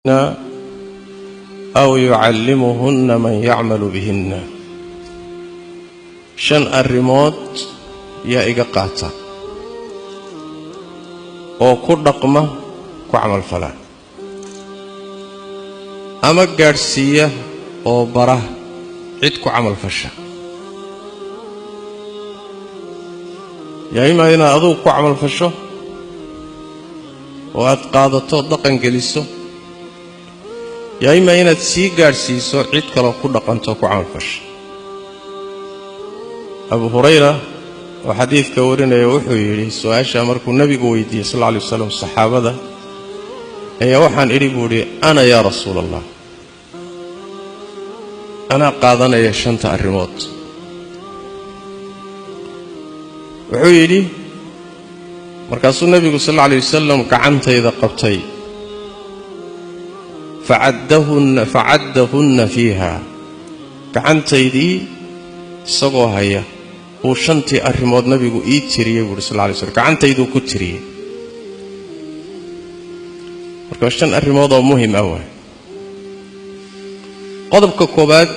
Aw yucallimuhunna man yacmalu bihinna. Shan arrimood yaa iga qaata oo ku dhaqma, ku camalfala, ama gaadhsiiya oo bara cid ku camalfasha. Yaa imaa inaad adugu ku camalfasho oo aad qaadato, dhaqan geliso, yaa imaa inaad sii gaadhsiiso cid kaloo ku dhaqanto, ku camalfasha. Abu Hurayra oo xadiidka warinaya wuxuu yidhi, su-aashaa markuu nebigu weydiiyey sal alla alay wasalam saxaabada ayaa waxaan idhi, buu idhi, "Ana yaa Rasuula Allah, anaa qaadanaya shanta arrimood." Wuxuu yidhi, markaasuu nebigu sal alla alay wasalam gacantayda qabtay, facaddahunna fiiha, gacantaydii isagoo haya uu shantii arrimood nabigu ii tiriyey, buuhi sal lay slam, gacantayduu ku tiriyey. Marka shan arrimood oo muhim ah waay. Qodobka koowaad,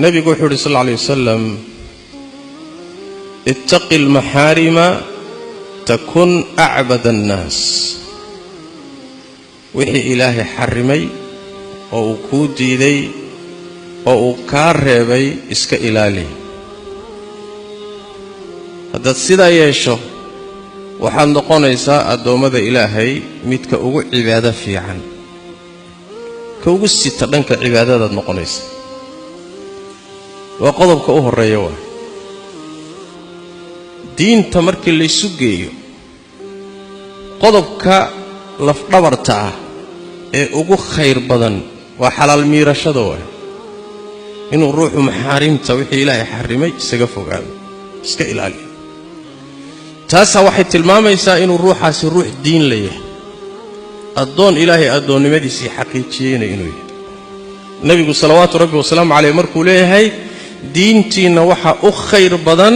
nebigu wuxuu yidhi sal alla alay wasalam: "Ittaqi almaxaarima takun acbad annaas." Wixii Ilaahay xarrimay oo uu kuu diiday oo uu kaa reebay iska ilaali. Haddaad sidaa yeesho, waxaad noqonaysaa addoommada Ilaahay midka ugu cibaado fiican, ka ugu sita dhanka cibaadadaad noqonaysaa. Waa qodobka u horreeya. Waa diinta markii laysu geeyo, qodobka lafdhabarta ah ee ugu khayr badan waa xalaal miirashada, waay inuu ruuxu maxaarimta, wixii Ilaahay xarrimay, isaga fogaado, iska ilaaliyo. Taasaa waxay tilmaamaysaa inuu ruuxaasi ruux diin la yahay, addoon Ilaahay addoonnimadiisii xaqiijiyeyna inuu yahay. Nebigu salawaatu rabbi wasalaamu caleyh markuu leeyahay diintiinna waxaa u khayr badan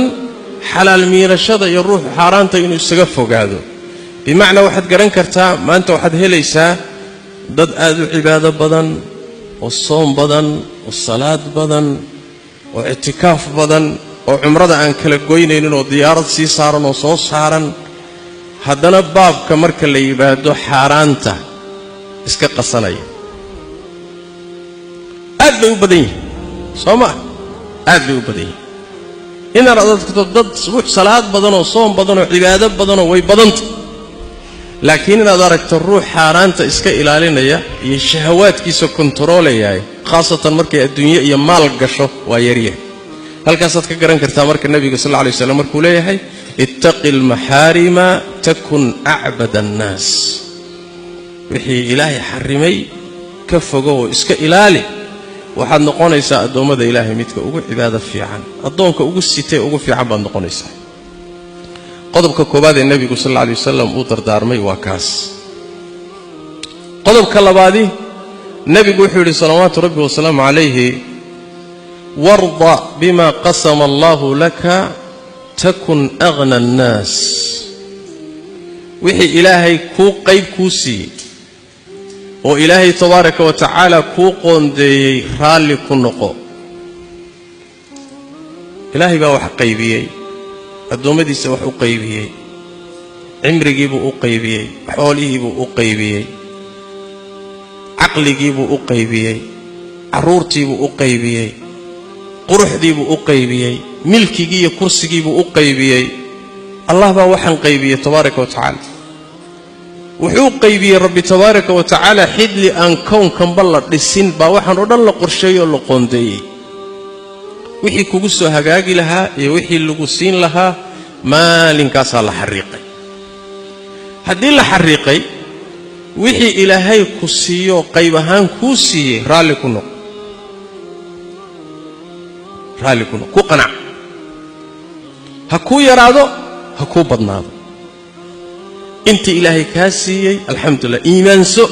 xalaal miirashada iyo ruuxu xaaraanta inuu isaga fogaado, bimacnaa waxaad garan kartaa maanta waxaad helaysaa dad aad u cibaado badan oo soom badan oo salaad badan oo ictikaaf badan oo cumrada aan kala goynaynin oo diyaarad sii saaran oo soo saaran, haddana baabka marka la yimaado xaaraanta iska qasanaya. Aad bay u badan yihin, soo maa? Aad bay u badan yihin inaad adagto dad ruux salaad badanoo soom badanoo cibaado badanoo way badanta, laakiin inaad aragto ruux xaaraanta iska ilaalinaya iyo shahawaadkiisa kontaroolayahay, khaasatan markay adduunye iyo maal gasho, waa yaryahay. Halkaasaad ka garan kartaa marka nebiga sal alla alay waslam markuu leeyahay: "Ittaqi almaxaarima takun acbad annaas." Wixii Ilaahay xarrimay ka fogo oo iska ilaali, waxaad noqonaysaa addoommada Ilaahay midka ugu cibaado fiican, addoonka ugu sitay ugu fiican baad noqonaysaa. Qodobka koowaad ee nebigu sal alla alay wasalam uu dardaarmay waa kaas. Qodobka labaadi, nebigu wuxuu yidhi salawaatu rabbi wasalaamu calayhi: "Warda bima qasama allahu laka takun aghna annaas." Wixii Ilaahay kuu qayb kuu siiyey oo Ilaahay tabaaraka wa tacaala kuu qoondeeyey raalli ku noqo. Ilaahay baa wax qaybiyey, addoommadiisa wax u qaybiyey, cimrigiibuu u qaybiyey, xoolihiibuu u qaybiyey, caqligiibuu u qaybiyey, carruurtiibuu u qaybiyey, quruxdiibuu u qaybiyey, milkigii iyo kursigiibuu u qaybiyey. Allah baa waxaan qaybiyey tabaaraka wa tacaala. Wuxuu qaybiyey Rabbi tabaaraka wa tacaala xilli aan kownkanba la dhisin baa waxaan oo dhan la qorsheeyey oo la qoondeeyey. Wixii kugu soo hagaagi lahaa iyo wixii lagu siin lahaa maalinkaasaa la xariiqay. Haddii la xariiqay, wixii Ilaahay ku siiyo, qayb ahaan kuu siiyey, raalli ku noqo, raalli ku noqo, ku qanac. Ha kuu yaraado, ha kuu badnaado, intii Ilaahay kaa siiyey, alxamdulilah, iimaanso.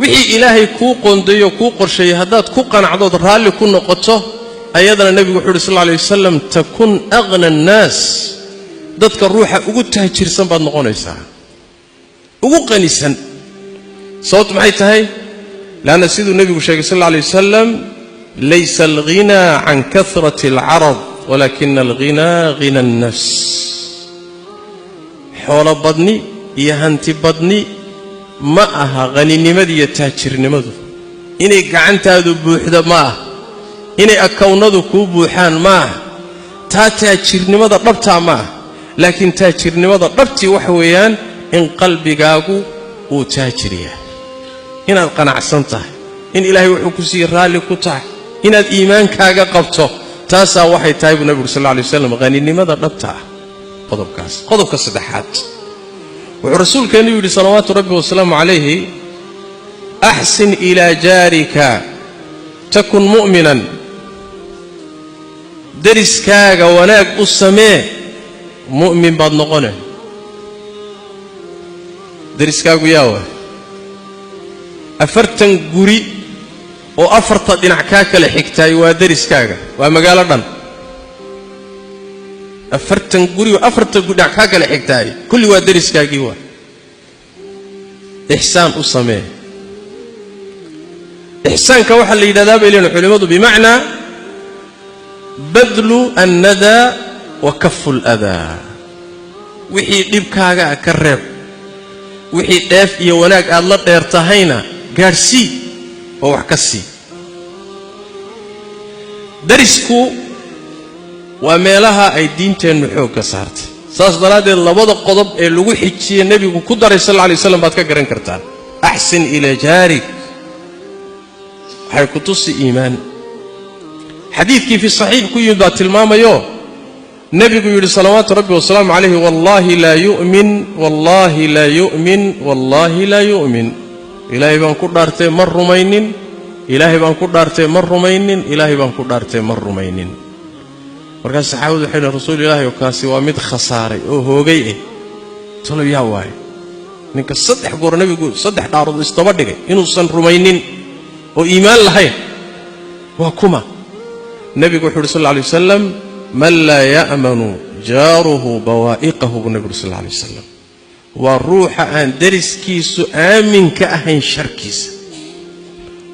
Wixii Ilaahay kuu qoondeeyo, kuu qorsheeyey, haddaad ku qanacdood raalli ku noqoto, ayadana nebigu wuxu uhi sal alla alay wasalam: "Takun aghna annaas." Dadka ruuxa ugu taajirsan baad noqonaysaa, ugu qanisan. Sababtu maxay tahay? Leanna siduu nebigu sheegay sal alla alay wasalam, laysa alghinaa can kahrati alcarad walaakina alghinaa ghina annafs. Xoolo badni iyo hanti badni ma aha haninimada iyo taajirnimadu. Inay gacantaadu buuxdo ma ah, inay akawnadu kuu buuxaan ma ah, taa taajirnimada dhabtaa ma ah. Laakiin taajirnimada dhabtii waxa weeyaan in qalbigaagu uu taajir yahay, inaad qanacsan tahay, in ilaahay wuxuu ku siiyey raalli ku tahay, inaad iimaankaaga qabto. Taasaa waxay tahay buu nebigu sal alla alay waslam haninimada dhabta ah. Qodobkaas. Qodobka saddexaad, wuxuu rasuulkeennu yidhi salawaatu rabbi wasalaamu calayhi, axsin ilaa jaarika takun mu'minan. Deriskaaga wanaag u samee, mu'min baad noqone. Deriskaagu yaa waay? 40 guri oo afarta dhinac kaa kala xigtaay waa deriskaaga, waa magaalo dhan. 40 guri oo afarta dhinac kaa kala xigtaay kulli waa deriskaagii. Waa ixsaan u samee. Ixsaanka waxaa la yidhahdaa, bay leeyihin culimmadu, bimacnaa badlu annadaa wa kafu aladaa. Wixii dhibkaaga ka reeb, wixii dheef iyo wanaag aad la dheer tahayna gaadhsii oo wax ka sii. Darisku waa meelaha ay diinteennu xoogga saartay. Saas daraaddeed labada qodob ee lagu xijiyey nebigu ku daray sal alla alay waslam baad ka garan kartaan. Axsin ilaa jaarik waxay ku tusi iimaan. Xadiidkii fi saxiix ku yimid baa tilmaamayo, nebigu yidhi salawaatu rabbi wasalaamu calayhi, wallaahi laa yu'min, wallaahi laa yu'min, wallaahi laa yu'min. Ilaahay baan ku dhaartay ma rumaynin, Ilaahay baan ku dhaartay ma rumaynin, Ilaahay baan ku dhaartay ma rumaynin. Markaas saxaabadu waxay dhaheen, rasuul Ilaahay oo, kaasi waa mid khasaaray oo hoogay eh, talow yaa waaye ninka saddex goor nebigu saddex dhaarood isdaba dhigay inuusan rumaynin oo iimaan lahayn waa kuma? Nebigu wuxu uhi sal alla alay wasalam, man laa ya'manu jaaruhu bawaa'iqahu, buu nebigu uri sal alla alay wasalam. Waa ruuxa aan deriskiisu aamin ka ahayn sharkiisa.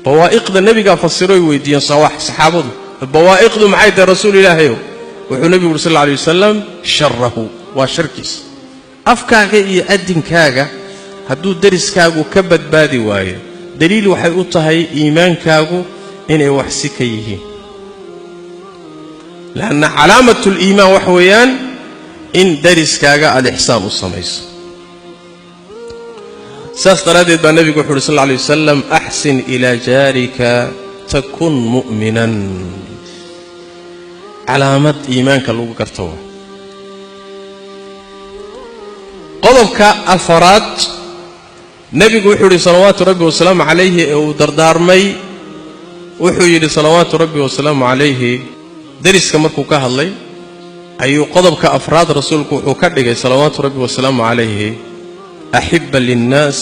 Bawaa'iqda nebigaa fasiroy weydiiyeen saxaabadu, bawaa'iqdu maxay tahay, rasuul Ilaahayow? Wuxuu nebigu uri sal alla alay wasalam, sharahu, waa sharkiisa. Afkaaga iyo adinkaaga hadduu deriskaagu ka badbaadi waayo, daliil waxay u tahay iimaankaagu inay wax si ka yihiin. Leanna calaamatuliimaan waxa weeyaan in deriskaaga aada ixsaan u samayso. Saas daraaddeed baa nebigu wuxu uhi sal alla alay wasalam, axsin ilaa jaarika takun mu'minan. Calaamad iimaanka lagu garto waa. Qodobka afaraad, nebigu wuxuu yidhi salawaatu rabbi wasalaamu calayhi ee uu dardaarmay, wuxuu yidhi salawaatu rabbi wasalaamu calayhi, deriska markuu ka hadlay ayuu qodobka afraad rasuulku wuxuu ka dhigay salawaatu rabbi wasalaamu calayhi, axibba linnaas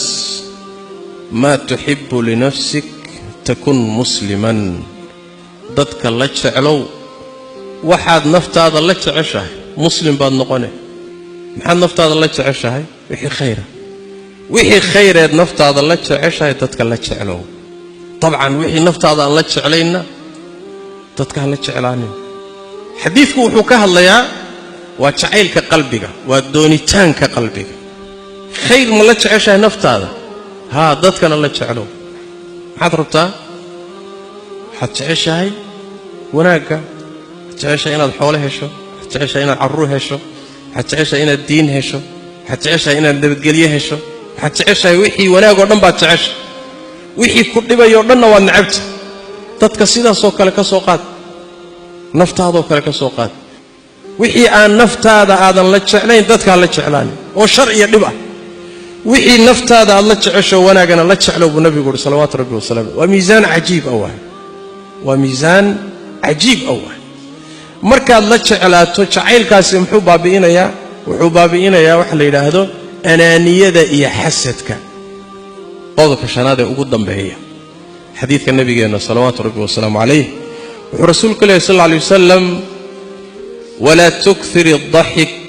maa tuxibbu linafsik takun musliman. Dadka la jeclow waxaad naftaada la jeceshahay, muslim baad noqone. Maxaad naftaada la jeceshahay? Wixii khayra. Wixii khayreed naftaada la jeceshahay dadka la jeclow. Dabcan wixii naftaada aan la jeclaynna dadka ha la jeclaanin. Xadiidku wuxuu ka hadlayaa waa jacaylka qalbiga, waa doonitaanka qalbiga. Khayr ma la jeceshahay naftaada? Haa, dadkana la jeclow. Maxaad rabtaa? Waxaad jeceshahay wanaagga, waxaad jeceshahay inaad xoolo hesho, waxaad jeceshahay inaad carruur hesho, waxaad jeceshahay inaad diin hesho, waxaad jeceshahay inaad nabadgelye hesho, waxaad jeceshahay wixii wanaag oo dhan baad jeceshahay, wixii ku dhibayoo dhanna waad necabta. Dadka sidaasoo kale ka soo qaad, naftaadoo kale ka soo qaad. Wixii aan naftaada aadan la jeclayn dadkaa la jeclaanin oo shar iyo dhib ah. Wixii naftaada aad la jecesho wanaagana la jeclow, buu nabigu uhi salawaatu rabbi wasalam. Waa miisaan cajiib ah waay, waa miisaan cajiib ah waay. Markaad la jeclaato, jacaylkaasi muxuu baabi'inayaa? Wuxuu baabi'inayaa waxa la yidhaahdo anaaniyada iyo xasadka. Qodobka shanaad ee ugu dambeeya, xadiidka nabigeenna salawaatu rabbi wasalaamu calayh, wuxuu rasuulku lehy sal alla alay wasalam, walaa tukthir addaxik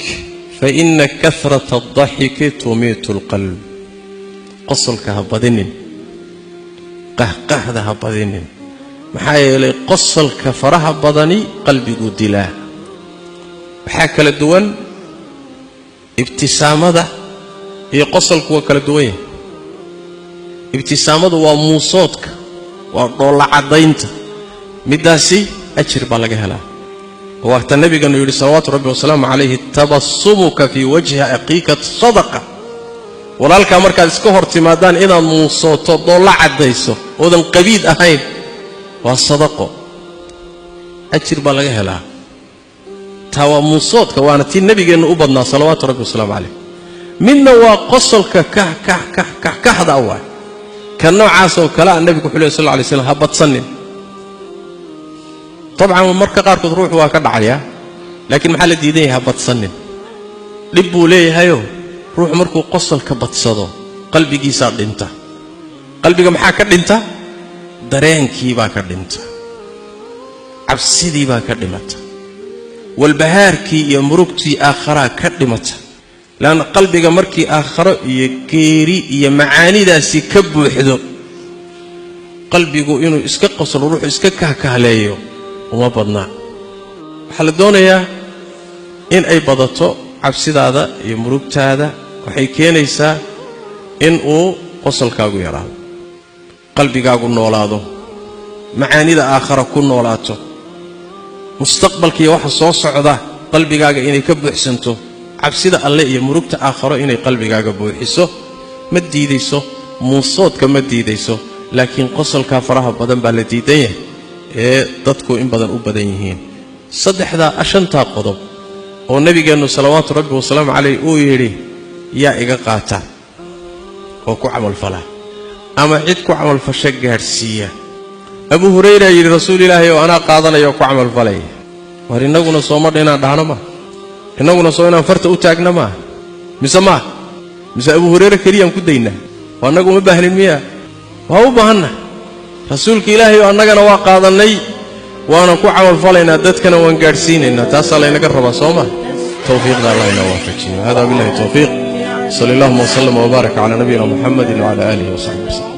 faina kahrata addaxiki tumiitu alqalb. Qosolka ha badinin. Qahqahda ha badinin, maxaa yeelay qosolka faraha badani qalbiguu dilaa. Waxaa kala duwan ibtisaamada iyo qosolku, waa kala duwan yahay. Ibtisaamadu waa muusoodka, waa dhoolla caddaynta, middaasi ajir baa laga helaa. Waata nabiganu yidhi salawaatu rabbi wasalaamu calayhi, tabasumuka fii wajhi aqiika sadaqa. Walaalkaa markaad iska hor timaadaan inaad muusooto, dhoolla caddayso, oodan qabiid ahayn, waa sadaqo, ajir baa laga helaa. Taa waa muusoodka, waana tii nabigeennu u badnaa salawaatu rabbi wasalaamu calayh. Midna waa qosolka kah kah kah kah kahda waay. Ka noocaasoo kale a nebigu wuxuu ley sal lla lay slam ha badsanin. Dabcan marka qaarkood ruuxu waa ka dhacayaa, laakiin maxaa la diidan yahay? Ha badsanin. Dhib buu leeyahayoo ruuxu markuu qosolka badsado qalbigiisaa dhinta. Qalbiga maxaa ka dhinta? Dareenkiibaa ka dhinta, cabsidii baa ka dhimata, walbahaarkii iyo murugtii aakharaa ka dhimata. Leanna qalbiga markii aakharo iyo geeri iyo macaanidaasi ka buuxdo, qalbigu inuu iska qoslo, ruuxu iska kahkahleeyo uma badnaa. Waxaa la doonayaa in ay badato cabsidaada iyo murugtaada. Waxay keenaysaa in uu qosolkaagu yaraado, qalbigaagu noolaado, macaanida aakhara ku noolaato, mustaqbalkiiyo waxa soo socda qalbigaaga inay ka buuxsanto. Cabsida alle iyo murugta aakharo inay qalbigaaga buuxiso ma diidayso, muusoodka ma diidayso, laakiin qosolkaa faraha badan baa la diidan yahay ee dadku in badan u badan yihiin. Saddexdaa shantaa qodob oo nabigeennu salawaatu rabbi wasalaamu calayh uu yidhi yaa iga qaata oo ku camalfala ama cid ku camalfasho gaadhsiiya. Abu Hurayra yidhi, rasuul ilaahay oo anaa qaadanaya oo ku camalfalaya. War innaguna soomadha inaan dhahno maa? Innaguna soo inaan farta u taagna maa? Mise maa? Mise Abu Hurayre keliyaan ku daynaa? Oo annagu uma baahnin miyaa? Waa u baahanna. Rasuulka ilaahay oo annagana waa qaadannay, waana ku camalfalaynaa, dadkana waan gaadhsiinaynaa. Taasaa laynaga rabaa, soo ma? Tawfiiqda allah inoo waafajiyo. Hada billahi tawfiiq. Sali allahuma waslama wbaaraka calaa nabiyina muxamedin wcala aalihi wasaxbi waslem.